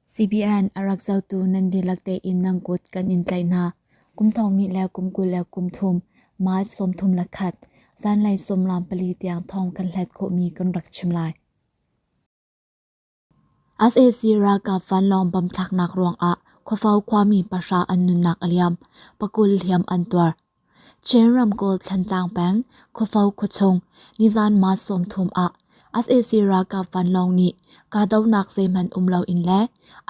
CBN a rak zohtu nan dihlak tein nan kut kan in tlaih hna. Kum thong hnih le kum 20 le kum thum March 31, zanlei 14 tiang thawng kan hlat khawhmi kan rak chim lai. Sac ralkap vanlawng bom thlaknak ruangah Khuafo khuami pahra an nunnak a liam, pakul hliam an tuar. Chin ramkulh Thantlang peng Khuafo khuachung nizan March 30 ah sac ralkap vanlawng nih kahdohnak zeihmanh um loin le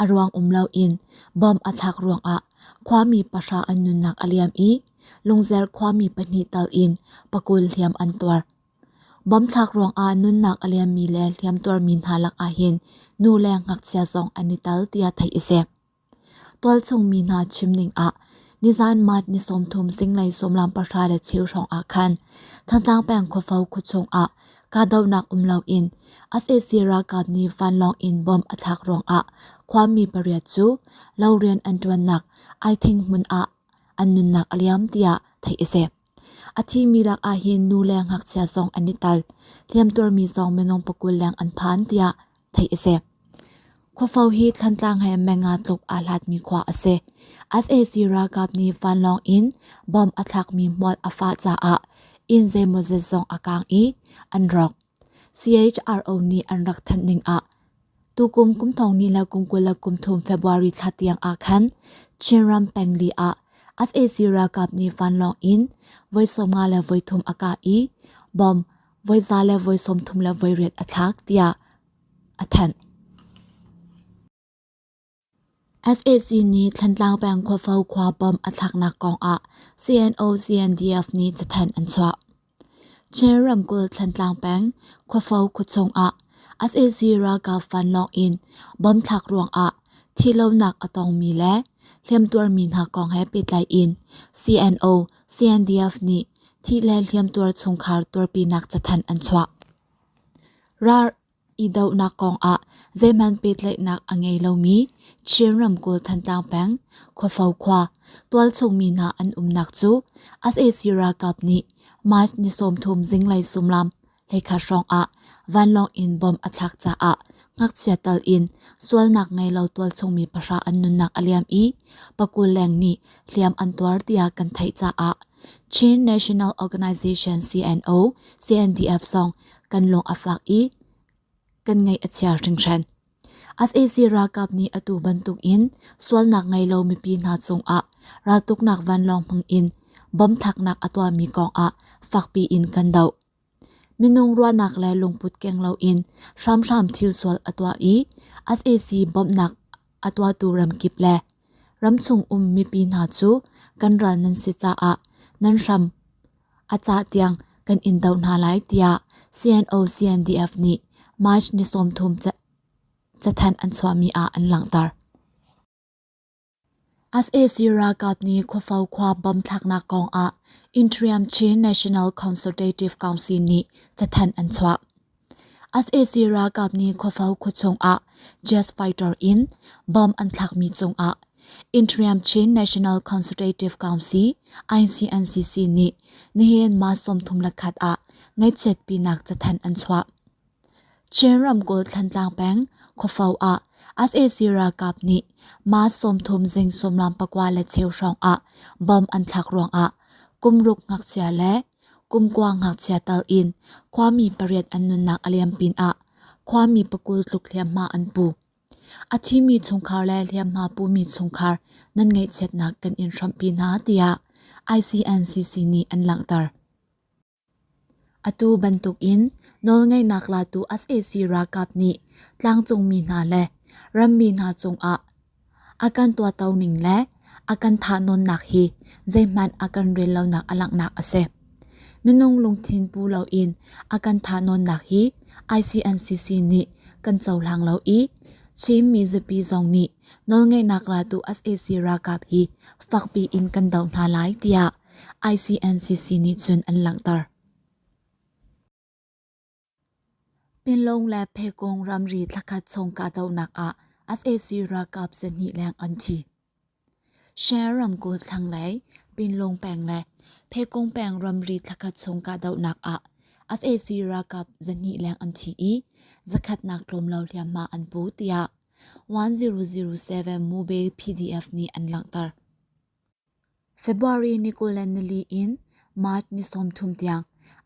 a ruang um loin bomb a thlak ruangah khuami pahra an nunnak a liam i Lungzer khuami pahnih tal in pakul hliam an tuar. Bomb thlak ruangah nunnak a liammi le hliamtuarmi hna lak ahhin nu le ngakchia zong an i tel tiah theih a si. Tualchung mi hna chim ning ah nizan March ni 30 zinglei 16:15 hrawng ah khan Thantlang peng Khuafo khuachung ah kahdohnak um loin sac ralkap nih vanlawng in bomb a thlak ruangah khuami pariat cu lo rian an ṭuannak Aithing hmun ah an nunnak a liam tiah theih a si. A thimi lak ahhin nu le ngakchia zong an i tal. Hliamtuarmi zong minung pakul leng an phan tiah theih a si. Khuafo hi Thantlang he menga tluk aa hlatmi khua a si. Sac ralkap nih vanlawng in bomb a thlakmi hmual a fah caah inn zeimawzat zong a kaang i an rawk. CHRO nih an rak thanh ning ah tukum kum thong ni le kum 20 le kum thum February thla tiang ah khan Chinram pengli ah sac ralkap nih vanlawng in voi 50 le voi thum a kah i bomb voi za le voi 30 le voi riat a thlak tiah a thanh. Sac nih Thantlang peng Khuafo khua bomb a thlaknak kong ah CNO-CNDF nih cathanh an chuah. Chin ramkulh Thantlang peng Khuafo khuachung ah sac ralkap vanlawng in bomb thlak ruangah thihlonak a tongmi le hliamtuarmi hna kong he pehtlai in CNO-CNDF nih thih le hliamtuar chungkhar tuarpinak cathanh an chuah. Ral i dohnak kongah zeihmanh pehtlaihnak a ngei lomi Chin ramkulh Thantlang peng Khuafo khua tualchung mi hna an umnak cu sac ralkap nih March ni 30 zinglei suimilam 11 hrawng ah vanlawng in bomb a thlak caah ngakchia tal in sualnak ngei lo tualchung mi pahra an nunnak a liam i pakul leng nih hliam an tuar tiah kan theih caah Chin National Organization CNO CNDF zong kan lung a fak i kan ngaih a chia hringhran. Sac ralkap nih atu bantuk in sualnak ngei lo mipi hna cungah raltuknak vanlawng hmang in bomb thlaknak a tuahmi kongah fakpi in kan doh. Minung ruahnak le lungput keng loin hramhram thil sual a tuah i sac bawmhnak a tuahtu ramkip le ramchung um mipi hna cu kan ral nan si caah nan hram a cah tiang kan in doh hna lai tiah CNO-CNDF nih March ni 30 cathanh an chuahmi ah an langhter. Sac ralkap nih Khuafo khua bomb thlaknak kong ah Interim Chin National Consultative Council nih cathanh an chuah. Sac ralkap nih Khuafo khuachung ah jet fighter in bomb an thlakmi cungah Interim Chin National Consultative Council ICNCC nih nihin March 31 ah ngaihchiatpinak cathanh an chuah. Chin ramkulh Thantlang peng Khuafo ah sac ralkap nih March 30 zing suimilam pakua le cheu hrawng ah bomb an thlak ruangah kum ruk ngakchia le kum kua ngakchia tal in khuami pariat an nunnak a liam pinah khuami pakul tluk hliamhma an pu. A thimi chungkhar le hliamhma pumi chungkhar nan ngaihchiatnak kan in hrawmhpi hna tiah ICNCC nih an langhter. Atu bantukin nawlngeihnak latu sac ralkap nih tlangcungmi hna le rammi hna cungah a kan tuahto ning le a kan thahnawnnak hi zeihmanh a kan rel lonak a langhnak a si. Minung lungthin pu loin a kan thahnawnnak hi ICNCC nih kan cohlang lo i Chin mizapi zong nih nawlngeihnak latu sac ralkap hi fakpi in kan doh hna lai tiah ICNCC nih cun an langhter. Pinlong le Phekung ramri thlakhat chung kahdohnak ah sac ralkap zahnih leng an thi. Shan ramkulh thlanglei Pinlong peng le Phekung peng ramri thlakhat chung kahdohnak ah sac ralkap zahnih leng an thi i zakhatnak tlawm lo hliamhma an pu tiah 1007 Mube PDF nih an langhter. February ni 24 in March ni 30 tiang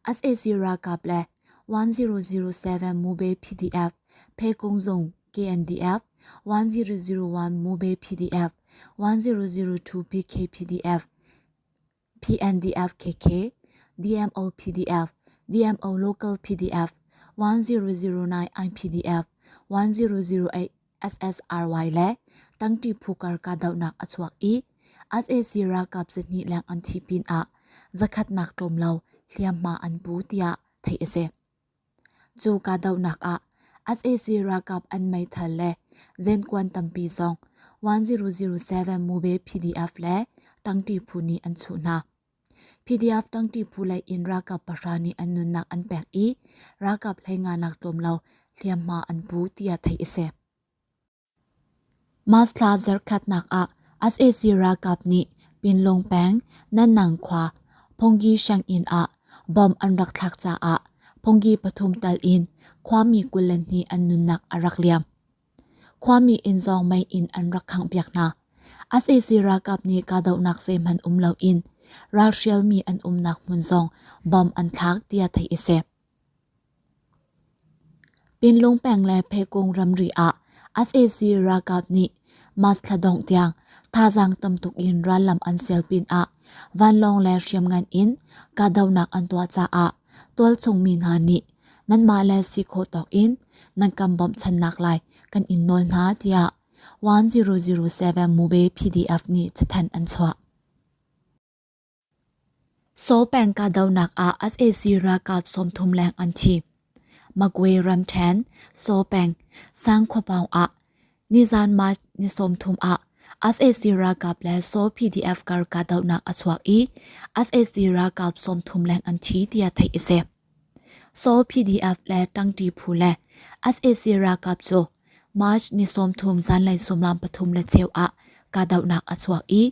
sac ralkap le 1007 Mube PDF, Phekung zung KNDF, 1001 Mube PDF, 1002 PK PDF, PNDF KK, DMO PDF, DMO Local PDF, 1009 IPDF, 1008 SSRY le tangṭi phu kar kahdohnak a chuak i sac ralkap zahnih leng an thih pinah zakhatnak tlawm lo hliamhma an pu tiah theih a si. Cu kahdohnak ah sac ralkap an meithal le zenkuan tampi zong 1007 Mube PDF le tangṭi phu nih an chuh hna. PDF tangṭi phu lei in ralkap pahra nih an nunnak an pek i ralkap hleinganak tlawm lo hliamhma an pu tiah theih a si. March thla zarhkhatnak ah sac ralkap nih Pinlung peng Nannang khua Phongyi sianginn ah bomb an rak thlak caah phongyi pathum tal in khuami 22 an nunnak a rak liam. Khuami inn zong mei in an rak khanghpiak hna. Sac ralkap nih kahdohnak zeihmanh um loin ralhrialmi an umnak hmun zong bomb an thlak tiah theih a si. Pinlung peng le Phekung ramri ah sac ralkap nih March thla dongh tiang thazaang tamtuk in rallam an sial pinah vanlawng le hriamngan in kahdohnak an tuah caah tualchung mi hna nih nanmah le si khawh tawk in nan kan bawmhchannak lai kan in nawl hna tiah 1007 Mube PDF nih cathanh an chuah. Saw peng kahdohnak ah sac ralkap 30 leng an thi. Magwe ramṭhen Saw peng Sang khuapaung ah nizan March ni 30 ah sac ralkap le Saw PDF kar kahdohnak a chuak i sac ralkap 30 leng an thi tiah theih a si. Saw PDF le ṭangṭi phu le sac ralkap cu March ni 30 zanlei suimilam 3:15 ah kahdohnak a chuak i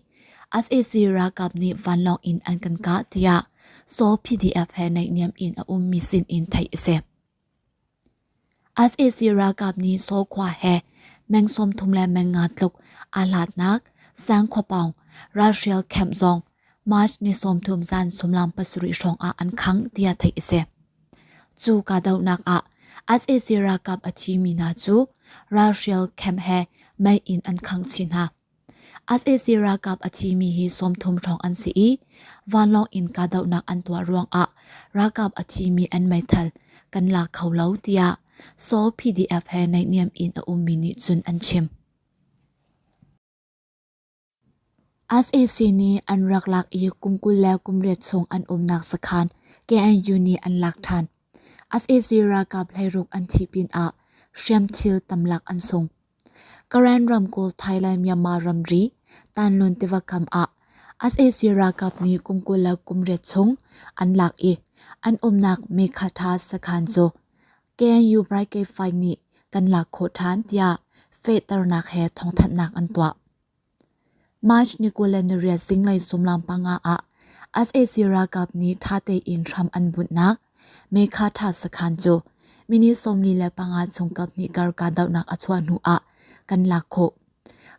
sac ralkap nih vanlawng in an kan kah tiah Saw PDF he naihniam in a ummi sin in theih a si. Sac ralkap nih Saw khua he meng 30 le meng nga tluk aa hlatnak Sang khuapaung ralhrial camp zong March ni 30 zan suimilam 7 hrawng ah an khangh tiah theih a si. Cu kahdohnak ah sac ralkap a thimi hna cu ralhrial camp he mei in an khangh chih hna. Sac ralkap a thimi hi 30 hrawng an si i vanlawng in kahdohnak an tuah ruangah ralkap a thimi an meithal kan la kho lo tiah Saw PDF he naihniam in a ummi nih cun an chim. Sac nih an rak lak i kum 28 chung an umnak sakhan KNU nih an lak ṭhan. Sac ralkap hleiruk an thih pinah hriamthil tamlak an sung. Karen ramkulh Thailand-Myanmar ramri Tanlun tiva kam ah sac ralkap nih kum 28 chung an lak i an umnak Mekhatha sakhan cu KNU Brigade 5 nih kan lak khawh ṭhan tiah fehternak he thawngthanhnak an tuah. March ni 28 zinglei suimilam panga ah sac ralkap nih ṭha tein hram an bunhnak Mekhatha sakhan cu minute 45 chung kaphnih kar kahdohnak a chuah hnu ah kan lak khawh.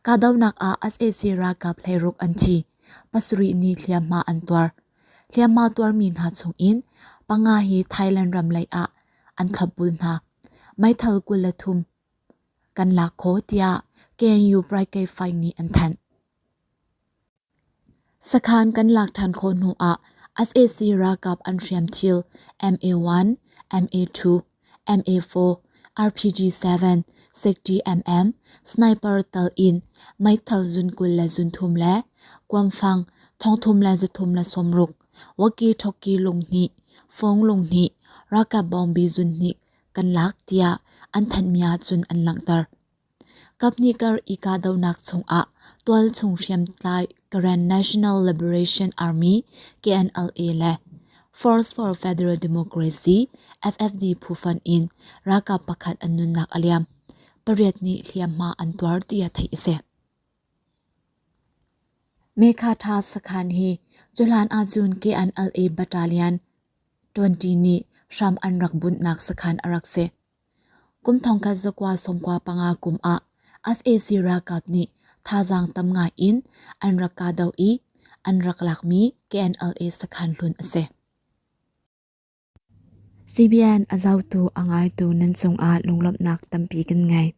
Kahdohnak ah sac ralkap 16 an thi, pasarih nih hliamhma an tuar. Hliamhma tuarmi hna chungin panga hi Thailand ram lei ah an thlopbul hna. Meithal 23 kan lak khawh tiah KNU Brigade 5 nih an thanh. Sakhan kan lak ṭhan khawh hnu ah sac ralkap an hriamthil MA1, MA2, MA4, RPG-7, 60mm, sniper tal in meithal zun 20 le zun thum le kuamfang thongthum le zathum le sawmruk, walkie-talkie lung hnih, phone lung hnih, ralkap bawngbi zun hnih kan lak tiah an thanhmi ahcun an langhter. Kaphnih kar i kahdohnak chungah tualchung hriamtlai Karen National Liberation Army KNLA le Force for Federal Democracy FFD phu fonh in ralkap pakhat an nunnak a liam. Pariat nih hliamhma an tuar tiah theih a si. Mekhatha sakhan hi cuhlan ahcun KNLA Battalion 20 nih hram an rak bunhnak sakhan a rak si. Kum 1995 kum ah Sac ralkap nih thazaang tam ngai in an rak kahdoh i an rak lakmi KNLA sakhan hlun a si. CBN a zohtu a ngaitu nan cungah lunglawmhnak tampi kan ngei.